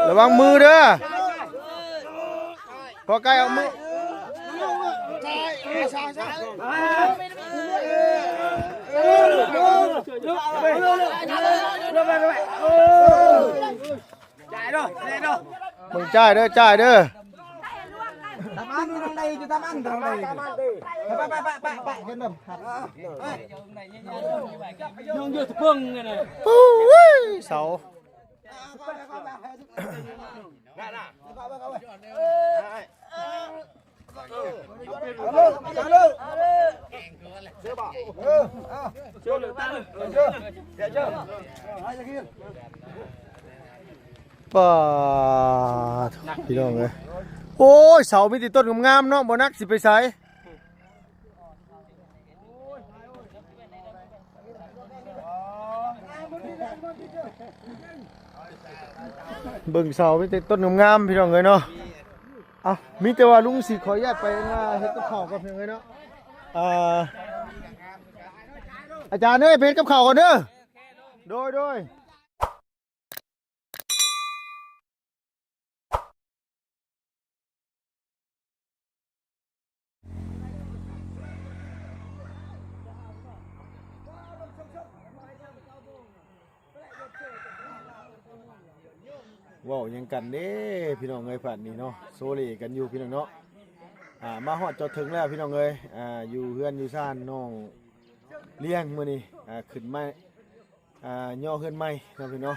ລະວັງມືເດີ ພໍໄກ່ເອົາມື. ເບິ່ງຈ່າຍເດີ ຈ່າຍເດີ. ຕາມອັນ ຕາມອັນ ຕາມອັນ ໄປ ໄປ ໄປ ໄປ ໄປ ໄປ ເດີນເດີ. ໂອ້ຍ ເສົາ. ປາດ ພີ່ນ້ອງເອີຍ ໂອ້ຍ ເສົາມີແຕ່ຕົ້ນງາມໆເນາະ ບໍ່ໜັກຊິໄປໃສ. ເບິ່ງເສົາມີແຕ່ຕົ້ນງາມໆ ພີ່ນ້ອງເອີຍເນາະ. ເອົ້າ ມີແຕ່ວ່າລຸງຊິຂໍອະນຸຍາດໄປອັນວ່າເຮັດກັບເຂົ້າກ່ອນ ພີ່ນ້ອງເອີຍເນາະ. ເອີ ອາຈານເອີຍ ໄປເຮັດກັບເຂົ້າກ່ອນເດີ. ໂດຍ ໂດຍ. ເວົ້າຫຍັງກັນເດ້ພີ່ນ້ອງເອີຍ ບາດນີ້ເນາະ ໂຊເລກັນຢູ່ພີ່ນ້ອງເນາະ. ອ່າ ມາຮອດຈອດເຖິງແລ້ວພີ່ນ້ອງເອີຍ ອ່າ ຢູ່ເຮືອນຢູ່ຊານນ້ອງລ້ຽງ ມື້ນີ້ ອ່າ ຂຶ້ນມາ ອ່າ ຍໍເຮືອນໃໝ່ເນາະພີ່ນ້ອງເນາະ.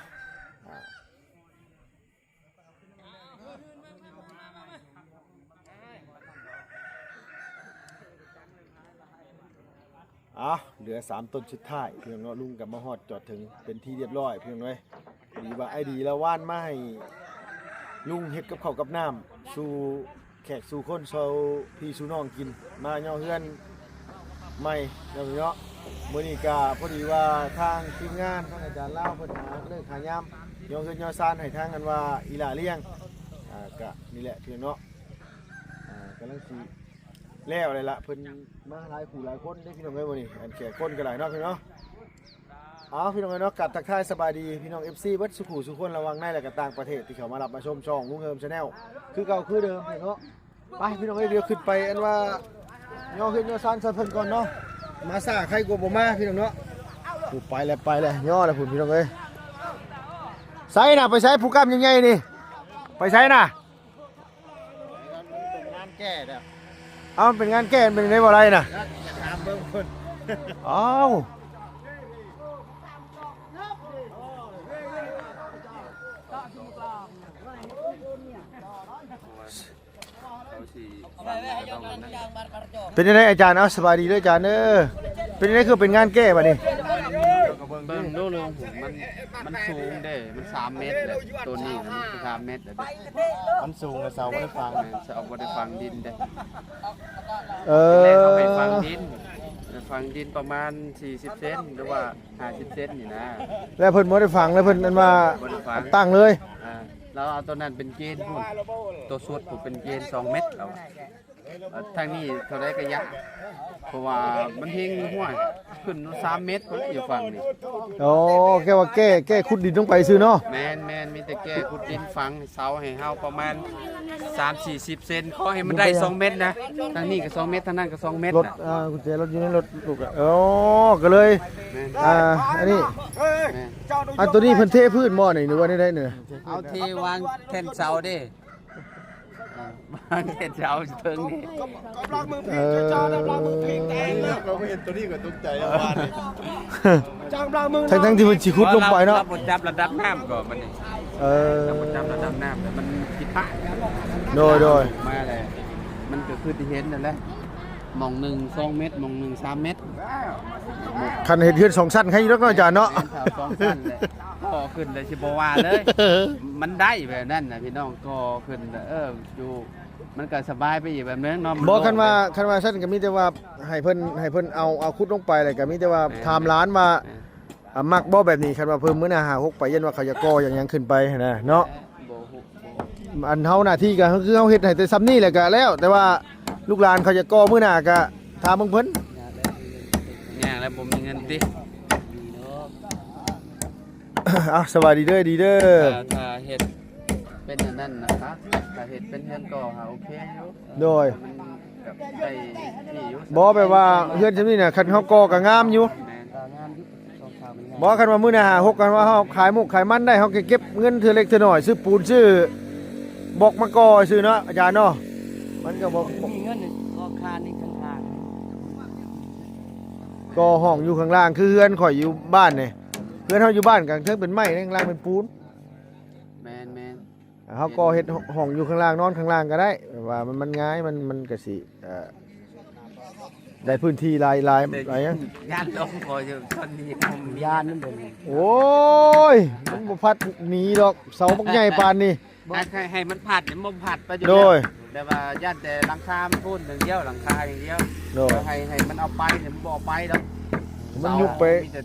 ອ່າ ເອົາ ເຫຼືອສາມຕົ້ນສຸດທ້າຍພີ່ນ້ອງເນາະ ລຸງກໍມາຮອດຈອດເຖິງເປັນທີ່ຮຽບຮ້ອຍພີ່ນ້ອງເອີຍ. ພໍດີວ່າອ້າຍດີລາວວານມາໃຫ້ລຸງເຮັດກັບເຂົ້າກັບນ້ຳສູ່ແຂກສູ່ຄົນ ສູ່ພີ່ສູ່ນ້ອງກິນ ມາຍໍເຮືອນໃໝ່ເນາະພີ່ນ້ອງເນາະ. ມື້ນີ້ກໍພໍດີວ່າທາງທີມງານ ທາງອາຈານລາວເພິ່ນຫາເລີກຫາຍາມຍໍເຮືອນຍໍຊານໃຫ້ທາງອັນວ່າອີຫຼ້າລ້ຽງ ອ່າ ກະນີ້ແຫຼະພີ່ນ້ອງເນາະ. ອ່າ ກຳລັງຊິແລ້ວແລ້ວລະ ເພິ່ນມາຫຼາຍຄູ່ຫຼາຍຄົນເດ້ພີ່ນ້ອງເອີຍ ມື້ນີ້ ອັນແຂກຄົນກໍຫຼາຍເນາະພີ່ນ້ອງເນາະ. ເອົາ ພີ່ນ້ອງເອີຍເນາະ ກາບທັກທາຍສະບາຍດີພີ່ນ້ອງ ເອັຟຊີ ເບິດສູ່ຄູ່ສູ່ຄົນ ລະຫວ່າງໃນ ແລະ ກະຕ່າງປະເທດ ທີ່ເຂົ້າມາຮັບມາຊົມຊ່ອງລຸງເຮີມ Channel ຄືເກົ່າຄືເດີມເນາະ. ໄປພີ່ນ້ອງເອີຍ ດຽວຂຶ້ນໄປອັນວ່າຍໍເຮືອນຍໍຊານໃສ່ເພິ່ນກ່ອນເນາະ. ມາຊ້າໄຄກວ່າບໍ່ມາພີ່ນ້ອງເນາະ. ໂອ້ ໄປແລ້ວ ໄປແລ້ວ ຍໍແລ້ວພຸ້ນພີ່ນ້ອງເອີຍ. ໃສນະ ໄປໃສ ຜູ້ກ້າມໃຫຍ່ໆນີ້ ໄປໃສນະ? ເປັນງານແກ້ເດີ. ເອົ້າ ເປັນງານແກ້ ເປັນໄດບໍ່ໄດ້ນະ? ຢາກຖາມເບິ່ງພຸ້ນ. ເອົ້າ ເປັນຈັ່ງໃດອາຈານ? ເອົາ ສະບາຍດີເດີອາຈານເດີ. ເປັນຈັ່ງໃດ ຄືເປັນງານແກ້ບາດນີ້? ເບິ່ງດູລຸງ ມັນ ມັນສູງເດ້ ມັນສາມເມັດແຫຼະ ໂຕນີ້ນະ ມັນສາມເມັດແຫຼະເດ້. ມັນສູງແລ້ວເສົາບໍ່ໄດ້ຝັງ ແມ່ນ ເສົາບໍ່ໄດ້ຝັງດິນເດ້. ເອີ ແລ້ວເຂົາໃຫ້ຝັງດິນ ຝັງດິນປະມານສີ່ສິບເຊັນ ຫຼືວ່າຫ້າສິບເຊັນນີ້ນະ. ແລ້ວເພິ່ນບໍ່ໄດ້ຝັງ ແລ້ວເພິ່ນອັນວ່າ ບໍ່ໄດ້ຝັງ ຕັ້ງເລີຍ. ອ່າ ລາວເອົາໂຕນັ້ນເປັນເກນພຸ້ນ ໂຕສຸດພຸ້ນເປັນເກນສອງເມັດ ລາວວ່າ. ເອີ ທາງນີ້ເທົ່າໃດກໍຢາກ ເພາະວ່າມັນເຮັງ ຫ້ວຍ ຂຶ້ນສາມເມັດພຸ້ນແຫຼະ ຢູ່ຝັ່ງນີ້. ໂອ້ ແກວ່າແກ້ ແກ້ຂຸດດິນລົງໄປຊື່ເນາະ. ແມ່ນໆ ມີແຕ່ແກ້ຂຸດດິນ ຝັງເສົາໃຫ້ເຮົາປະມານສາມສີ່ສິບເຊັນ ຂໍໃຫ້ມັນໄດ້ສອງເມັດນະ. ທາງນີ້ກໍສອງເມັດ ທາງນັ້ນກໍສອງເມັດ. ລົດ ອ່າ ກຸນແຈລົດຢູ່ໃນລົດລູກ. ໂອ້ ກໍເລີຍ ແມ່ນ ອ່າ ອັນນີ້ ແມ່ນ ອັນໂຕນີ້ເພິ່ນເທພື້ນບໍ່ນີ້ ຫຼືວ່າແນວໃດນີ້? ເອົາເທວາງແທ່ນເສົາເດ້. ເອີ ວາງແທ່ນເສົາເທິງນີ້. ກຳລັງມືພີ້ ເອີ ເຈົ້າ ກຳລັງມືພີ້ແຕ່ງນະ. ເຮົາເຫັນໂຕນີ້ກໍຕົກໃຈແລ້ວວານນີ້. ຈັບລາວມື ທັງໆທີ່ເພິ່ນຊິຂຸດລົງໄປເນາະ. ລາວບໍ່ຈັບລະດັບນ້ຳກໍບັດນີ້. ເອີ ລາວບໍ່ຈັບລະດັບນ້ຳ ແຕ່ມັນຜິດພາດ. ໂດຍໆ ມາແລ້ວ ມັນກໍຄືທີ່ເຫັນນັ້ນແຫຼະ ໝ່ອງໜຶ່ງສອງເມັດ ໝ່ອງໜຶ່ງສາມເມັດ. ຄັນເຮັດເຮືອນສອງຊັ້ນໃຄຢູ່ດອກເນາະອາຈານເນາະ. ແມ່ນ ເສົາສອງຊັ້ນແຫຼະ ກໍຂຶ້ນແລ້ວຊິບໍ່ວ່າເລີຍ. ມັນໄດ້ແບບນັ້ນນະພີ່ນ້ອງ ກໍຂຶ້ນ ເອີ ຢູ່ ມັນກໍສະບາຍໄປອີກແບບໜຶ່ງເນາະ. ບໍ່ ຄັນວ່າ ຄັນວ່າຊັ້ນກໍມີແຕ່ວ່າໃຫ້ເພິ່ນ ໃຫ້ເພິ່ນເອົາ ເອົາຂຸດລົງໄປ ແລ້ວກໍມີແຕ່ວ່າ ແມ່ນ ຖາມຫຼານວ່າ ແມ່ນ ອ່າ ມັກບໍ່ແບບນີ້? ຄັນວ່າເພີ່ມມື້ໜ້າຫ້າຫົກໄປ ຢ້ານວ່າເຂົາຈະກໍ່ຢ່າງຫຍັງຂຶ້ນໄປຫັ້ນນະເນາະ. ບໍ່ຮູ້ ບໍ່ຮູ້ ອັນເຮົາໜ້າທີ່ກໍຄືເຮົາເຮັດໃຫ້ແຕ່ຊ່ຳນີ້ແຫຼະກໍແລ້ວ ແຕ່ວ່າລູກຫຼານເຂົາຈະກໍ່ມື້ໜ້າກໍຖາມເບິ່ງເພິ່ນ. ຍາກແລ້ວ ຍາກແລ້ວ ບໍ່ມີເງິນຕິ. ເອົ້າ ສະບາຍດີເດີ ດີເດີ. ຖ້າ ຖ້າເຮັດແບ ເປັນອັນນັ້ນນະຄັບ ຖ້າເຮັດເປັນເຮືອນກໍຫາໂອເຄຢູ່ ໂດຍ ມັນແບບໄດ້ທີ່ຢູ່ ບໍ່ ແບບວ່າເຮືອນຊຳນີ້ນະ ຄັນເຮົາກໍ່ກໍງາມຢູ່ ແມ່ນ ກໍງາມຢູ່ ສອງສາມມັນງາມ ບໍ່ ຄັນວ່າມື້ໜ້າຫາຫົກ ຄັນວ່າເຮົາຂາຍໝົກຂາຍມັນໄດ້ ເຮົາກໍເກັບເງິນເທື່ອເລັກເທື່ອໜ້ອຍ ຊື້ປູນຊື້ບລັອກມາກໍ່ຊື່ເນາະ ອາຈານເນາະ ມັນກໍບໍ່ ມີເງິນກໍຄານອີກຂ້າງທາງ ກໍ່ຫ້ອງຢູ່ຂ້າງລ່າງ ຄືເຮືອນຂ້ອຍຢູ່ບ້ານນີ້ ເຮືອນເຮົາຢູ່ບ້ານກາງເທິງເປັນໄມ້ ຂ້າງລ່າງເປັນປູນ ແມ່ນໆ ເຮົາກໍເຮັດຫ້ອງຢູ່ຂ້າງລ່າງ ນອນຂ້າງລ່າງກໍໄດ້ ແບບວ່າມັນ ມັນງ່າຍ ມັນ ມັນກໍຊິ ເອີ ໄດ້ພື້ນທີ່ຫຼາຍ ຫຼາຍ ແຕ່ ຫຼາຍຫຍັງ ຢ້ານລົມບໍ່ຢູ່ ຕອນນີ້ຢ້ານມັນບໍ່ມີ ໂອ້ຍ ມັນບໍ່ພັດໜີດອກ ເສົາບັກໃຫຍ່ປານນີ້ ໃຫ້ ໃຫ້ ໃຫ້ມັນພັດນີ້ມັນບໍ່ພັດໄປຢູ່ແລ້ວ ໂດຍ ແຕ່ວ່າຢ້ານແຕ່ຫຼັງຄາມັນພຸ້ນຢ່າງດຽວ ຫຼັງຄາຢ່າງດຽວ ໂດຍ ໃຫ້ ໃຫ້ມັນເອົາໄປນີ້ມັນບໍ່ເອົາໄປດອກ ມັນຍຸບໄປ ເສົາມີແຕ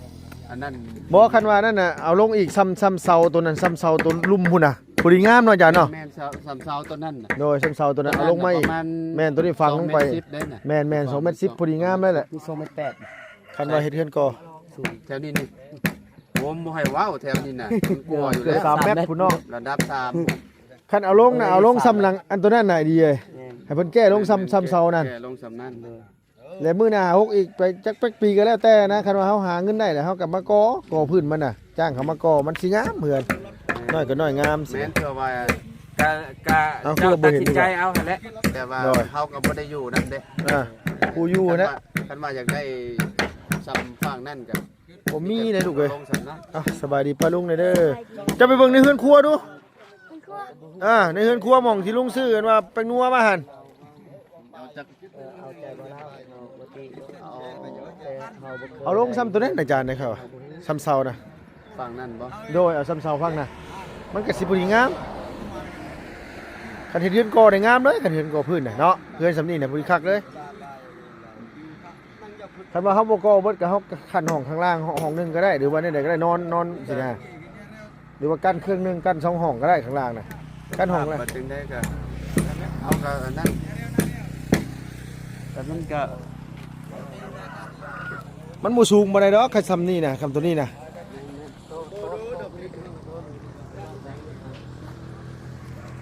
່ອັນນັ້ນ ບໍ່ ຄັນວ່ານັ້ນນະ ເອົາລົງອີກ ຊ່ຳ ຊ່ຳເສົາໂຕນັ້ນ ຊ່ຳເສົາໂຕລຸ່ມພຸ້ນນະ ພໍດີງາມເນາະ ອາຈານເນາະ ແມ່ນ ຊ່ຳ ຊ່ຳເສົາໂຕນັ້ນນະ ໂດຍ ຊ່ຳເສົາໂຕນັ້ນ ໂຕນັ້ນ ເອົາລົງມາອີກ ປະມານ ແມ່ນ ໂຕນີ້ຝັງລົງໄປ ສອງແມັດສິບໄດ້ນະ ແມ່ນໆ ສອງແມັດສິບ ພໍດີງາມແລ້ວແຫຼະ ມີສອງແມັດແປດ ຄັນວ່າເຮັດເຮືອນກໍ ສູງແຖວນີ້ນີ້ ໂອ້ ບໍ່ໃຫ້ເວົ້າ ແຖວນີ້ນະ ມັນກວ່າຢູ່ແລ້ວ ສາມແມັດພຸ້ນເນາະ ລະດັບສາມ ຄັນເອົາລົງນະ ເອີ ເອົາລົງຊ່ຳຫຼັງ ສາມແມັດ ອັນໂຕນັ້ນນະ ດີເອີຍ ແມ່ນ ໃຫ້ເພິ່ນແກ້ລົງຊ່ຳ ແມ່ນໆ ຊ່ຳເສົານັ້ນ ແກ້ລົງຊ່ຳນັ້ນ ແລະມື້ໜ້າຫົກອີກໄປ ຈັກ ຈັກປີກໍແລ້ວແຕ່ນະ ຄັນວ່າເຮົາຫາເງິນໄດ້ແລ້ວ ເຮົາກໍມາກໍ່ ກໍ່ພື້ນມັນນະ ຈ້າງເຂົາມາກໍ່ ມັນຊິງາມເຮືອນ ນ້ອຍກໍນ້ອຍງາມ ແມ່ນ ເພື່ອວ່າ ກະ ກະ ເອົາ ເຈົ້າຕັດສິນໃຈເອົາຫັ້ນແຫຼະ ແຕ່ວ່າ ໂດຍ ເຮົາກໍບໍ່ໄດ້ຢູ່ນຳເດ້ ອ່າ ຜູ້ຢູ່ຫັ້ນແຫຼະ ຄັນວ່າ ຄັນວ່າຢາກໄດ້ຊ່ຳຝັ່ງນັ້ນກໍ ບໍ່ມີເດ້ລູກເອີຍ ລົງຊັ້ນເນາະ ເອົ້າ ສະບາຍດີປ້າລຸງແດ່ເດີ ເຈົ້າໄປເບິ່ງໃນເຮືອນຄົວດູ ອ່າ ໃນເຮືອນຄົວໝ່ອງທີ່ລຸງຊື້ອັນວ່າແປ້ງນົວມາຫັ້ນ ເອົາຈັກ ເອີ ເອົາແຕ່ບໍ່ລາວ ເອົາບໍ່ຕິ ເອົາແຕ່ເຮົາບໍ່ເຄີຍ ເອົາລົງຊ່ຳໂຕນັ້ນອາຈານເດ້ ເຂົາວ່າຊ່ຳເສົານະ ຝັ່ງນັ້ນບໍ່ ໂດຍ ເອົາຊ່ຳເສົາຝັ່ງນະ ມັນກໍຊິພໍດີງາມ ຄັນເຮັດເຮືອນກໍ່ໄດ້ງາມເລີຍ ຄັນເຮືອນກໍ່ພື້ນນະເນາະ ເຮືອນຊ່ຳນີ້ນະ ພໍດີຄັກເລີຍ ຄັນວ່າເຮົາບໍ່ກໍ່ເບິດ ກໍເຮົາຂັ້ນຫ້ອງຂ້າງລ່າງຫ້ອງໜຶ່ງກໍໄດ້ ຫຼືວ່າແນວໃດກໍໄດ້ ນອນ ນອນຊີ້ນະ ຫຼືວ່າກັ້ນເຄື່ອງໜຶ່ງ ກັ້ນສອງຫ້ອງກໍໄດ້ ຂ້າງລ່າງນະ ກັ້ນຫ້ອງລະ ວ່າຈັ່ງໃດກໍເຮົາກໍອັນນັ້ນ ແຕ່ມັນກໍ ມັນບໍ່ສູງປານໃດດອກ ຄັນຊ່ຳນີ້ນະ ຄັນໂຕນີ້ນະ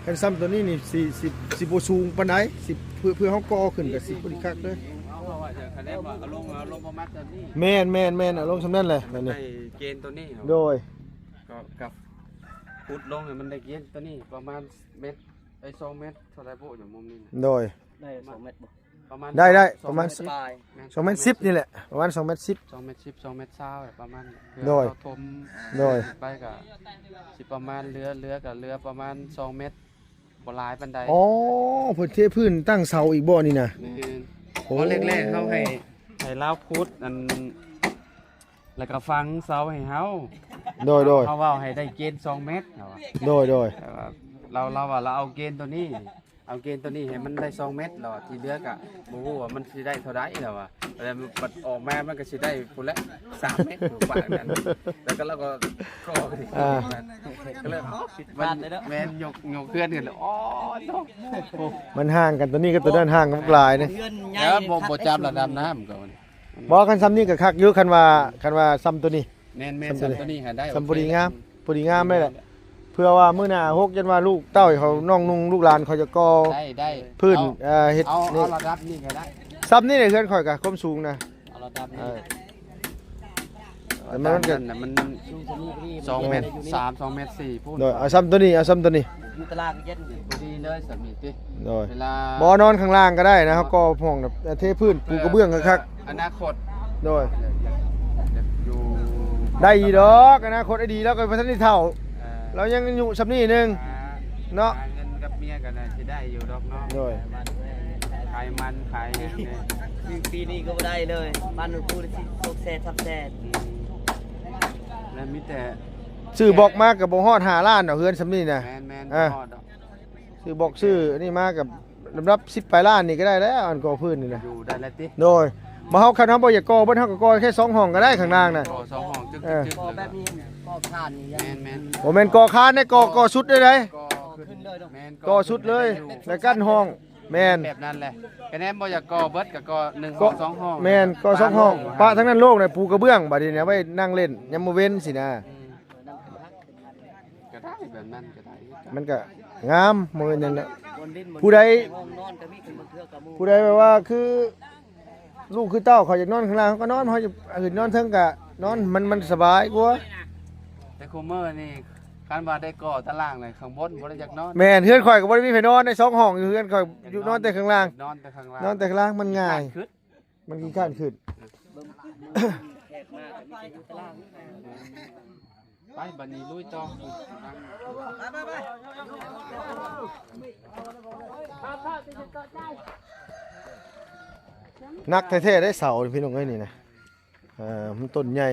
ຄັນຊ່ຳໂຕນີ້ນີ້ ຊິ ຊິ ຊິບໍ່ສູງປານໃດ ຊິ ເພື່ອ ເພື່ອເຮົາກໍ່ຂຶ້ນກໍຊິບໍ່ໄດ້ຄັກເລີຍ ເອົາ ເອົາວ່າຈະ ຄັນແນມວ່າເອົາລົງ ເອົາລົງປະມານຊ່ຳນີ້ ແມ່ນໆໆ ເອົາລົງຊ່ຳນັ້ນແຫຼະ ແບບນີ້ ໄດ້ເກນໂຕນີ້ເນາະ ໂດຍ ກໍກັບ ຂຸດລົງໃຫ້ມັນໄດ້ເກນໂຕນີ້ປະມານແມັດ ໄອ້ສອງແມັດເທົ່າໃດໂພດຢູ່ມຸມນີ້ນະ ໂດຍ ໄດ້ສອງແມັດບໍ່ ປະມານ ໄດ້ ໄດ້ ສອງ ປະມານ ສອງແມັດປາຍ ແມ່ນ ສອງແມັດສິບນີ້ແຫຼະ ປະມານສອງແມັດສິບ ສອງແມັດສິບ ສອງແມັດຊາວປະມານນີ້ ໂດຍ ເພື່ອເຮົາຖົມ ໂດຍ ໄປກໍຊິປະມານເຫຼືອ ເຫຼືອກໍເຫຼືອປະມານສອງແມັດ ບໍ່ຫຼາຍປານໃດ ອໍ ເພິ່ນເທພື້ນຕັ້ງເສົາອີກບໍ່ນີ້ນະ ແມ່ນ ໂອ້ ຕອນແລກໆເຮົາໃຫ້ ໃຫ້ລາວຂຸດອັນ ແລ້ວກໍຝັງເສົາໃຫ້ເຮົາ ໂດຍໆ ເຮົາເວົ້າໃຫ້ໄດ້ເກນສອງແມັດ ເຮົາວ່າ ໂດຍໆ ແຕ່ວ່າລາວ ລາວວ່າລາວເອົາເກນໂຕນີ້ ເອົາເກນໂຕນີ້ໃຫ້ມັນໄດ້ສອງແມັດ ແລ້ວທີ່ເຫຼືອກະບໍ່ຮູ້ວ່າມັນຊິໄດ້ເທົ່າໃດ ແລ້ວວ່າ ແລ້ວບັດອອກມາມັນກໍຊິໄດ້ພຸ້ນແຫຼະ ສາມແມັດປະມານນັ້ນ ແລ້ວກໍລາວກໍ ກໍ ອ່າ ກໍເລີຍ ມັນ ແມ່ນ ຍົກ ຍົກເຮືອນຂຶ້ນ ອໍ ໂທ້ ມັນຫ່າງກັນ ໂຕນີ້ກັບໂຕນັ້ນຫ່າງກັນບັກຫຼາຍເດ້ ເຮືອນໃຫຍ່ ແລ້ວບໍ່ ບໍ່ຈັບລະດັບນ້ຳກໍ ບໍ່ ຄັນຊ່ຳນີ້ກໍຄັກຢູ່ ຄັນວ່າ ຄັນວ່າຊ່ຳໂຕນີ້ ແມ່ນໆ ຊ່ຳໂຕນີ້ ຊ່ຳໂຕນີ້ຫາໄດ້ ຊ່ຳພໍດີງາມ ໂອເຄ ພໍດີງາມເລີຍແຫຼະ ເພື່ອວ່າມື້ໜ້າຫົກ ຢ້ານວ່າລູກເຕົ້າເຂົາ ນ້ອງນຸ່ງລູກຫຼານເຂົາຈະກໍ່ ໄດ້ ໄດ້ ພື້ນ ເອົາ ເອີ ເຮັດ ເອົາ ນີ້ ເອົາລະດັບນີ້ກໍໄດ້ ຊ່ຳນີ້ແຫຼະ ເຮືອນຂ້ອຍກໍຄວາມສູງນະ ເອົາລະດັບນີ້ ເອີ ແຕ່ມັນ ມັນກໍ ມັນສອງແມັດສາມ ສອງແມັດສີ່ພຸ້ນ ໂດຍ ເອົາຊ່ຳໂຕນີ້ ເອົາຊ່ຳໂຕນີ້ ຢູ່ຕະລາງເຢັນ ພໍດີເລີຍຊ່ຳນີ້ຕິ ໂດຍ ເວລາ ບໍ່ ນອນຂ້າງລ່າງກໍໄດ້ນະ ເຮົາກໍ່ຫ້ອງ ເອີ ເທພື້ນ ປູກະເບື້ອງຄັກໆ ອະນາຄົດ ໂດຍ ຢູ່ ໄດ້ຢູ່ດອກ ອະນາຄົດໄອ້ດີ ລາວກໍບໍ່ທັນໄດ້ເຖົ້າ ເອີ ລາວຍັງອາຍຸຊ່ຳນີ້ໜຶ່ງ ອ່າ ເນາະ ຫາເງິນກັບເມຍກໍໜ້າຊິໄດ້ຢູ່ດອກເນາະ ໂດຍ ຂາຍມັນຂາຍຫຍັງນີ້ ປີນີ້ກໍບໍ່ໄດ້ເລີຍ ມັນກູຊິສອງແສນສາມແສນ ແລ້ວມີແຕ່ ຊື້ບລັອກມາກໍບໍ່ຮອດຫ້າລ້ານດອກ ເຮືອນຊ່ຳນີ້ນະ ແມ່ນໆ ເອີ ບໍ່ຮອດດອກ ຊື້ບລັອກຊື້ອັນນີ້ມາກໍລຳດັບສິບປາຍລ້ານນີ້ກໍໄດ້ແລ້ວ ອັນກໍ່ພື້ນນີ້ນະ ຢູ່ໄດ້ແລ້ວຕິ ໂດຍ ບໍ່ ເຮົາ ຄັນເຮົາບໍ່ຢາກກໍ່ເບິດ ເຮົາກໍກໍ່ແຄ່ສອງຫ້ອງກໍໄດ້ ຂ້າງລ່າງນະ ກໍ່ສອງຫ້ອງ ເອີ ກໍ່ແບບນີ້ ກໍ່ຄານນີ້ ແມ່ນໆ ບໍ່ແມ່ນກໍ່ຄານເດ້ ກໍ່ ກໍ່ສຸດເດ້ ກໍ່ຂຶ້ນເລີຍເນາະ ແມ່ນ ກໍ່ສຸດເລີຍ ແລ້ວກັ້ນຫ້ອງ ແມ່ນ ແບບນັ້ນແຫຼະ ຄະແນນບໍ່ຢາກກໍ່ເບິດກໍກໍ່ໜຶ່ງຫ້ອງສອງຫ້ອງ ແມ່ນ ກໍ່ສອງຫ້ອງ ປະທັງນັ້ນໂລ່ງນະ ປູກະເບື້ອງ ບາດນີ້ນະ ໄວ້ນັ່ງຫຼິ້ນຍາມມື້ເວັນຊີ້ນະ ອືມ ກໍ ໄດ້ ແບບນັ້ນກໍໄດ້ຄືກັນ ມັນກໍງາມ ບໍ່ແມ່ນຫຍັງນະ. ຜູ້ໃດ ຫ້ອງນອນກໍມີ ຄືບາງເທື່ອກໍໝູ່ ຜູ້ໃດແບບວ່າຄືລູກຄືເຕົ້າ ເຂົາຢາກນອນຂ້າງລ່າງ ເຂົາກໍນອນ ເຮົາຢາກຂຶ້ນນອນເທິງກໍນອນ ມັນ ມັນສະບາຍກວ່າ. ແຕ່ຄຸມື້ນີ້ ຄັນວ່າໄດ້ກໍ່ຕາລ່າງແລ້ວ ຂ້າງບົນບໍ່ໄດ້ຢາກນອນ. ແມ່ນ ເຮືອນຂ້ອຍກໍບໍ່ໄດ້ມີໃຜນອນໃນສອງຫ້ອງຢູ່ ເຮືອນຂ້ອຍຢູ່ນອນແຕ່ຂ້າງລ່າງ ນອນແຕ່ຂ້າງລ່າງ ນອນແຕ່ຂ້າງລ່າງ ມັນງ່າຍ ມັນຂີ້ຄ້ານຂຶ້ນ. ແຂກມາກໍມີແຕ່ຢູ່ຕາລ່າງ. ໄປ ບັດນີ້ລຸຍຕໍ່. ໜັກແທ້ໆ ໄດ໋ເສົານີ້ ພີ່ນ້ອງເອີຍ ນີ້ນະ. ເອີ ມັນຕົ້ນໃຫຍ່.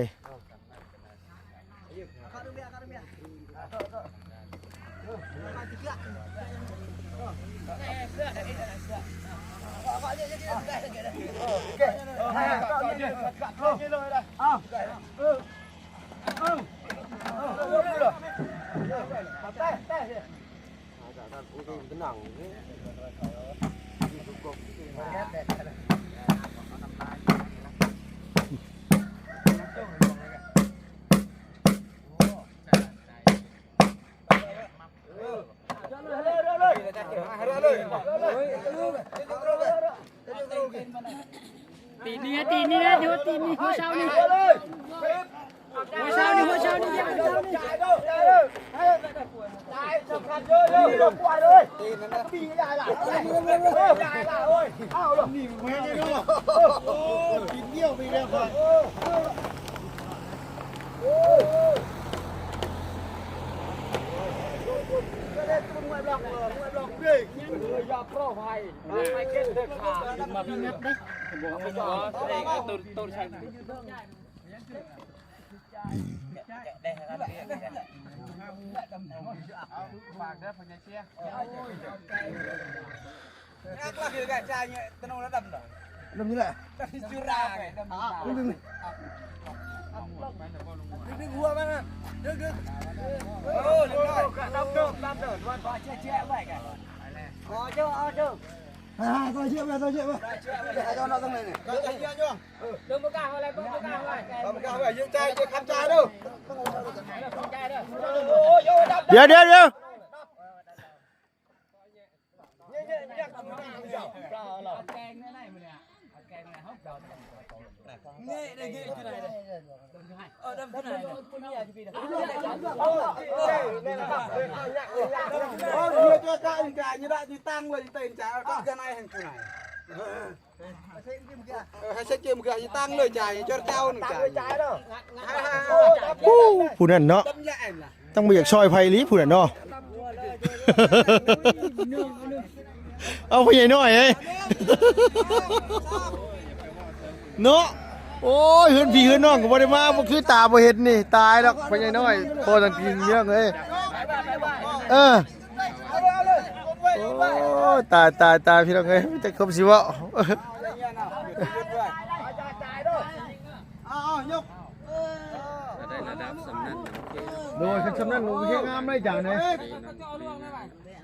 ຕີນນີ້ ຕີນນີ້ ເດີ ຕີນນີ້ ຫົວເສົານີ້ ຫົວເສົານີ້ ຫົວເສົານີ້ ຫົວເສົານີ້. ດຽວ ດຽວ ດຽວ. ຜູ້ນັ້ນເນາະ ຕ້ອງບໍ່ຢາກຊ່ອຍໃຜອີ່ຫຼີຜູ້ນັ້ນເນາະ. ເອົາ ພໍ່ໃຫຍ່ນ້ອຍເອີຍ ເນາະ. ໂອ້ຍ ເຮືອນພີ່ເຮືອນນ້ອງກໍບໍ່ໄດ້ມາ ບໍ່ຄືຕາບໍ່ເຫັນນີ້ ຕາຍແລ້ວ ພໍ່ໃຫຍ່ນ້ອຍ ພໍ່ທັງພີ່ເມືອງເອີຍ. ເອີ ໂອ້ຍ ຕາຍ ຕາຍ ຕາຍ ພີ່ນ້ອງເອີຍ ມີແຕ່ຄວາມຊິເວົ້າ. ເອົາ ເອົາ ຍົກ ຖ້າໄດ້ລະດັບສ່ຳນັ້ນ ໂອເຄ. ໂດຍ ຄັນສ່ຳນັ້ນໂອເຄ ງາມເລີຍ ຈານເອີຍ. ໂອເຄເນາະ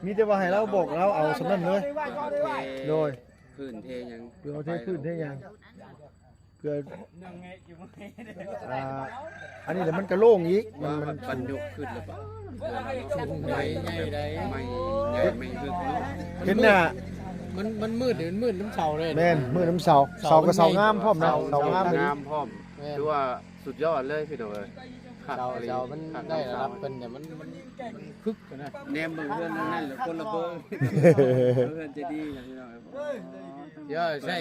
ມີແຕ່ວ່າໃຫ້ລາວບອກລາວເອົາສ່ຳນັ້ນເລີຍ. ໂອເຄ ໂດຍ ພື້ນເທຫຍັງ ເພື່ອເອົາເທພື້ນເທຫຍັງ ເພື່ອ ອ່າ ອັນນີ້ແຫຼະ ມັນກະໂລ່ງອີກ ມັນ ມັນ ບັນຍົກຂຶ້ນແລ້ວ ໄມ້ໃຫຍ່ໄດ໋ ໄມ້ໃຫຍ່ ໄມ້ຮຶກເນາະ. ເຫັນໜ້າ ມັນ ມັນມືດ ມັນມືດນຳເສົາເລີຍ. ແມ່ນ ມືດນຳເສົາ ເສົາກໍເສົາງາມພ້ອມນະ ເສົາງາມ ງາມພ້ອມ. ແມ່ນ ຖືວ່າສຸດຍອດເລີຍພີ່ນ້ອງເອີຍ. ຄັກ ເສົາ ອີ່ຫຼີ ເສົາມັນ ຄັກ ໄດ້ລະດັບເພິ່ນ ແຕ່ມັນ ມັນຄຶກນະ. ແນມເບິ່ງເຮືອນນັ້ນແຫຼະ ຄົນລະເບີ ເຮືອນໃຈດີນະພີ່ນ້ອງເອີຍ. ເອີ ໃຊ້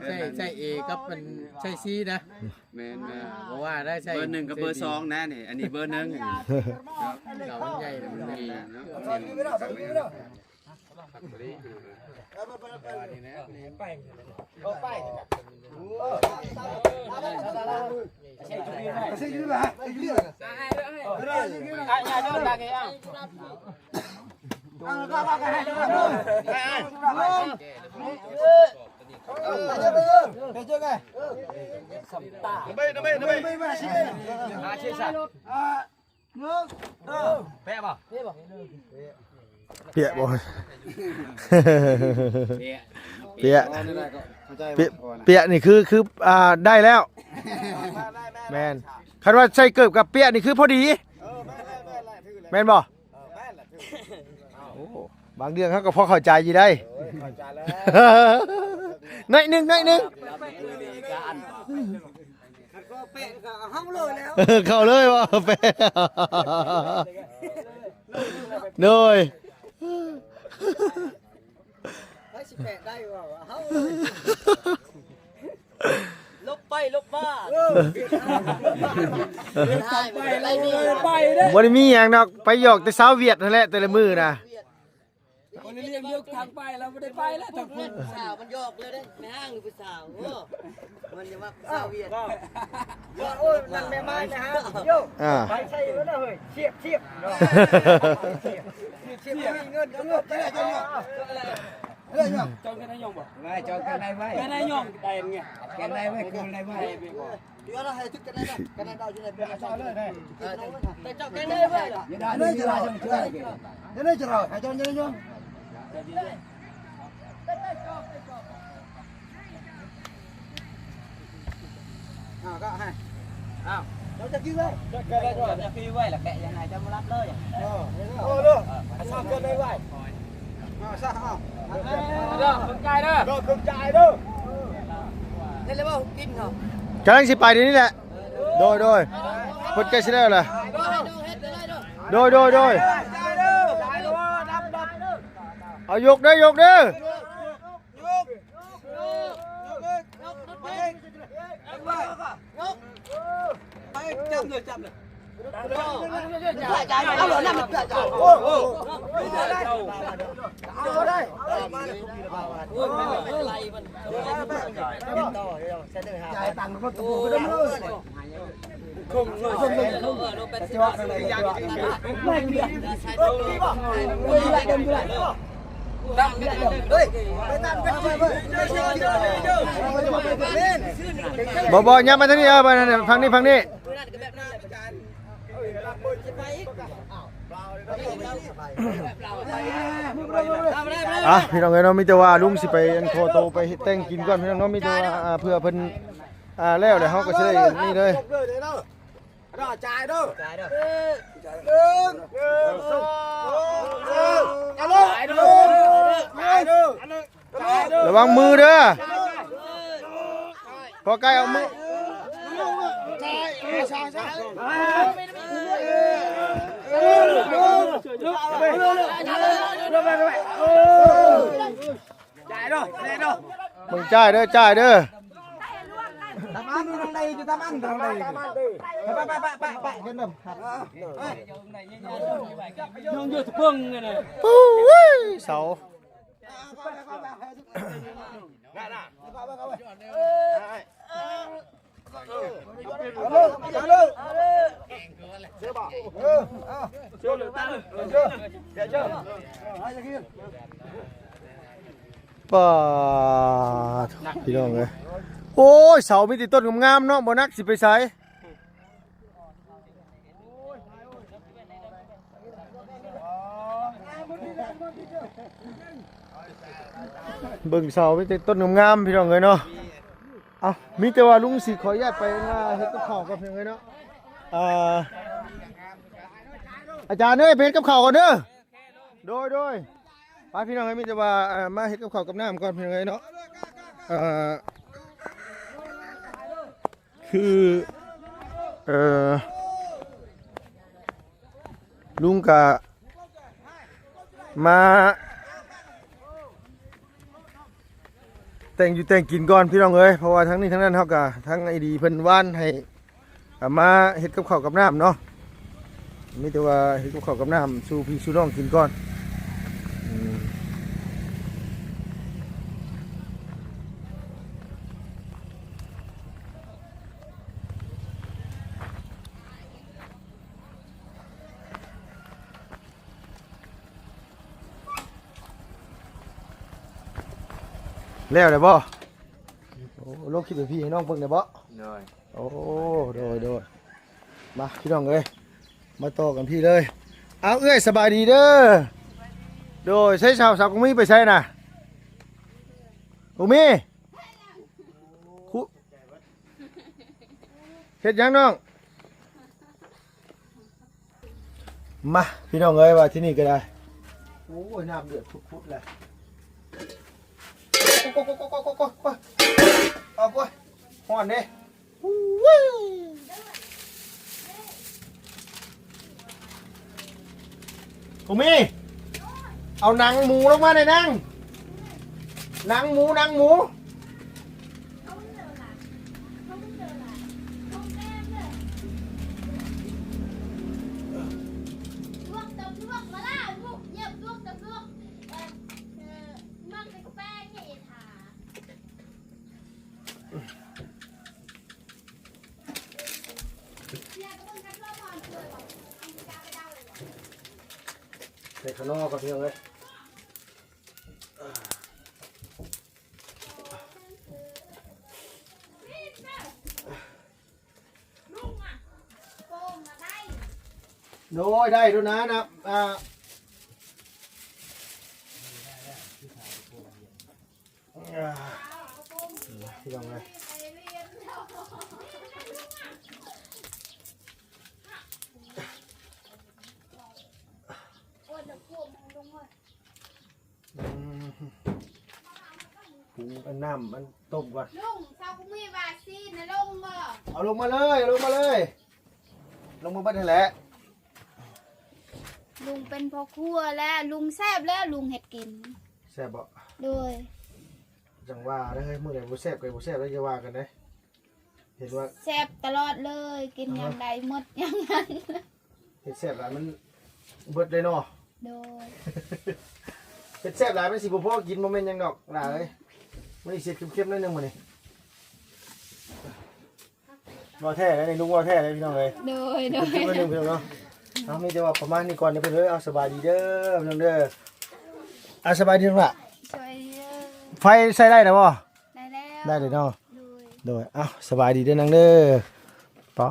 ໃຊ້ ໃຊ້ A ກັບ ອັນ ໃຊ້ C ນະ. ແມ່ນໆ ເອີ ບໍ່ວ່າໄດ້ໃຊ້ ເບີໜຶ່ງກັບເບີສອງນະນີ້ ອັນນີ້ເບີໜຶ່ງ ເສົາມັນໃຫຍ່ ມັນມີເນາະ. ປຽກບໍ່? ປຽກ ປຽກ ປຽກນີ້ຄື ຄື ອ່າ ໄດ້ແລ້ວ. ແມ່ນ ຄັນວ່າໃສ່ເກີບກັບປຽກນີ້ຄືພໍດີ. ແມ່ນບໍ່? ໂອ້ ບາງເລື່ອງເຮົາກໍພໍເຂົ້າໃຈຢູ່ໄດ໋ ເອີ ເຂົ້າໃຈແລ້ວ ໜ້ອຍໜຶ່ງ ໜ້ອຍໜຶ່ງ ເຂົ້າເລີຍບໍ່? ໂດຍ ໃຜຊິແປະໄດ້ວ່າເຮົາ ຫຼົບໄປຫຼົບມາ ເອີ ຫຼົບໄປຫຼົບມາ ບໍ່ໄດ້ມີຫຍັງດອກ ໄປຫຍອກແຕ່ສາວຫວຽດຫັ້ນແຫຼະ ແຕ່ລະມື້ນະ ບໍ່ໄດ້ລ້ຽງເດີ ທາງໄປແລ້ວບໍ່ໄດ້ໄປແລ້ວ ທາງພຸ້ນ ຜູ້ສາວມັນຫຍອກເລີຍເດ້ ແມ່ຫ້າງຫຼືຜູ້ສາວ ໂອ້ ມັນຈະມັກສາວຫວຽດ ໂອ້ຍ ມັນແມ່ໝ້າຍແມ່ຫ້າງ ໂຢ ອ່າ ໄປໃສ່ແລ້ວເຮີ້ຍ ສຽບ ສຽບ ສຽບ ມີເງິນ ເອີ ເອີ ເອີ ເຈົ້າເປັນນາຍົງບໍ່? ໄວ້ ເຈົ້າເປັນນາຍໄວ້ ເປັນນາຍົງໄດ້ໄງ ເປັນນາຍໄວ້ ຄືນາຍໄວ້ ເອີ ເຈົ້າເປັນນາຍໄວ້ ເຈົ້າເປັນນາຍໄວ້ ອ້າວ ກໍໃຫ້ ອ້າວ ເຈົ້າຈະກິນເລີຍ ຈະກິນເລີຍ ຈະກິນໄວ້ລະແກະຍັງໄງ ເຈົ້າມາຮັບເລີຍ ເອີ ເອີ ເອີ ເອີ ເອົາຊອກເກີນໄດ້ໄວ້ ເອົາຊະ ເອົາ ເດີ ເຂົ້າໃຈເດີ ເດີ ເຂົ້າໃຈເດີ ເຮັດແລ້ວບໍ່ກິນເນາະ ກຳລັງຊິໄປດຽວນີ້ແຫຼະ ໂດຍ ໂດຍ ເພິ່ນໃກ້ຊິແລ້ວແຫຼະ ໂດຍ ໂດຍ ໂດຍ ເອົາ ຍົກເດີ ຍົກເດີ ບໍ່ ບໍ່ ຍ່າງມາທາງນີ້ ເອີ ມາທາງນີ້ ຝັ່ງນີ້ ຝັ່ງນີ້ ອ່ະ ພີ່ນ້ອງເອີຍເນາະ ມີແຕ່ວ່າລຸງຊິໄປ ອັນ ຂໍໂຕໄປເຮັດແຕ່ງກິນກ່ອນ ພີ່ນ້ອງເນາະ ມີແຕ່ວ່າ ອ່າ ເພື່ອເພິ່ນ ອ່າ ແລ້ວ ແລ້ວເຮົາກໍຊິໄດ້ນີ້ເລີຍ ຈ່າຍເດີ ຈ່າຍເດີ ໜຶ່ງ ສອງ ສາມ ຈ່າຍເດີ ຈ່າຍເດີ ລະວັງມືເດີ ພໍໄກ່ເອົາມື ຈ່າຍເດີ ຈ່າຍເດີ ເບິ່ງຈ່າຍເດີ ຈ່າຍເດີ ຕາມອັນທາງໃດຢູ່ ຕາມອັນທາງໃດ ໄປ ໄປ ໄປ ໄປ ໄປ ເດີນນຳ ຍັງຢູ່ຕະເພິງນີ້ນະ ໂອ້ຍ ເສົາ ປາດ ພີ່ນ້ອງເອີຍ ໂອ້ຍ ເສົາມີແຕ່ຕົ້ນງາມໆເນາະ ບໍ່ໜັກຊິໄປໃສ. ເບິ່ງເສົາມີແຕ່ຕົ້ນງາມໆ ພີ່ນ້ອງເອີຍເນາະ ເອົ້າ ມີແຕ່ວ່າລຸງຊິຂໍອະນຸຍາດໄປເຮັດກັບເຂົ້າກ່ອນ ພີ່ນ້ອງເອີຍເນາະ ເອີ ອາຈານເອີຍ ໄປເຮັດກັບເຂົ້າກ່ອນເດີ ໂດຍ ໂດຍ ໄປພີ່ນ້ອງເອີຍ ມີແຕ່ວ່າ ເອີ ມາເຮັດກັບເຂົ້າກັບນ້ຳກ່ອນ ພີ່ນ້ອງເອີຍເນາະ ເອີ ຄື ເອີ ລຸງກະມາ ແຕ່ງຢູ່ແຕ່ງກິນກ່ອນພີ່ນ້ອງເອີຍ ເພາະວ່າທັງນີ້ທັງນັ້ນເຮົາກະ ທັງໄອ້ດີເພິ່ນວານໃຫ້ ເອົາມາເຮັດກັບເຂົ້າກັບນ້ຳເນາະ ມີແຕ່ວ່າເຮັດກັບເຂົ້າກັບນ້ຳສູ່ພີ່ສູ່ນ້ອງກິນກ່ອນ ອືມ ແລ້ວແລ້ວບໍ່? ໂອ້ ລົງຄລິບໃຫ້ພີ່ໃຫ້ນ້ອງເບິ່ງໄດ້ບໍ່? ໂດຍ ໂອ້ ໂດຍ ໂດຍ ມາພີ່ນ້ອງເອີຍ ມາຕໍ່ກັນພີ້ເລີຍ ເອົາ ເອື້ອຍ ສະບາຍດີເດີ ໂດຍ ໃສສາວ ສາວກຸງມີໄປໃສນະ? ກຸງມີ ຄຸ ເຮັດຫຍັງນ້ອງ? ມາ ພີ່ນ້ອງເອີຍ ວ່າທີ່ນີ້ກໍໄດ້. ໂອ້ຍ ນ້ຳເດືອດພຸດໆ ແລ້ວ. ໂອ້ຍ ໂອ້ຍ ໂອ້ຍ ໂອ້ຍ ໂອ້ຍ ໂອ້ຍ ເອົາ ໂອ້ຍ ຮ້ອນເດ້. ໂອ້ຍ ຜູ້ມີ ເອົາໜັງໝູລົງມາແດ່ນາງ. ໜັງໝູ ໜັງໝູ. ໃສ່ຂະໜໍ່ກ່ອນ ພີ່ນ້ອງເອີຍ. ໂດຍ ໄດ້ໂດນນະ ນະ ອ່າ ອ່າ ພີ່ນ້ອງເອີຍ. ອືມ ປຸງອັນນ້ຳມັນຕົ້ມກ່ອນ. ລຸງ ຊາວກຸມີວ່າຊີ້ນະ ລົງບໍ່? ເອົາລົງມາເລີຍ ລົງມາເລີຍ ລົງມາເບິດຫັ້ນແຫຼະ. ລຸງເປັນພໍ່ຄົວແລ້ວ ລຸງແຊບແລ້ວ ລຸງເຮັດກິນ. ແຊບບໍ່? ໂດຍ. ຈັ່ງວ່າເດີ ມື້ໃດບໍ່ແຊບກໍບໍ່ແຊບແລ້ວ ຢ່າວ່າກັນເດ້. ເຫັນວ່າແຊບຕະຫຼອດເລີຍ ກິນຫຍັງໃດໝົດຫຍັງນັ້ນ. ເຮັດແຊບຫຼາຍມັນເບິດເລີຍເນາະ. ໂດຍ. ເຮັດແຊບຫຼາຍມັນຊິບໍ່ພໍກິນ ບໍ່ແມ່ນຫຍັງດອກຫຼາຍເອີຍ. ມື້ນີ້ເສດເຄັມໆ ໜ້ອຍໜຶ່ງມື້ນີ້. ເວົ້າແທ້ເດ້ນີ້ ລຸງເວົ້າແທ້ເດ້ພີ່ນ້ອງເອີຍ. ໂດຍ ໂດຍ. ເຄັມໆ ໜ້ອຍໜຶ່ງພີ່ນ້ອງເນາະ. ເຮົາມີແຕ່ວ່າປະມານນີ້ກ່ອນເດີເພິ່ນເອີຍ. ເອົາ ສະບາຍດີເດີພີ່ນ້ອງເດີ. ອ່າ ສະບາຍດີລຸງຫຼ້າ. ສະບາຍດີເດີ. ໄຟໃຊ້ໄດ້ແລ້ວບໍ່? ໄດ້ແລ້ວ ໄດ້ເລີຍເນາະ. ໂດຍ ໂດຍ. ເອົ້າ ສະບາຍດີເດີນາງເດີ. ປາ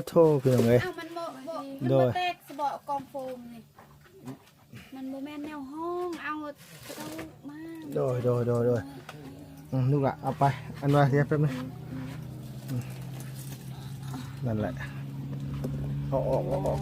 ໂທ ພີ່ນ້ອງເອີຍ. ເອົ້າ ມັນບໍ່ ບໍ່ ມັນ ໂດຍ ບໍ່ແຕກສະເບາະກອງໂຟມນີ້ ມັນບໍ່ແມ່ນແນວຫ້ອງ ເອົາກະເຈົ້າມາ. ໂດຍ ໂດຍ ໂດຍ ໂດຍ. ອືມ ລູກຫຼ້າ ເອົາໄປ ອັນວ່າ ດຽວແປັບໜຶ່ງ. ອືມ ນັ້ນແຫຼະ ເອົາອອກ ເອົາອອກ.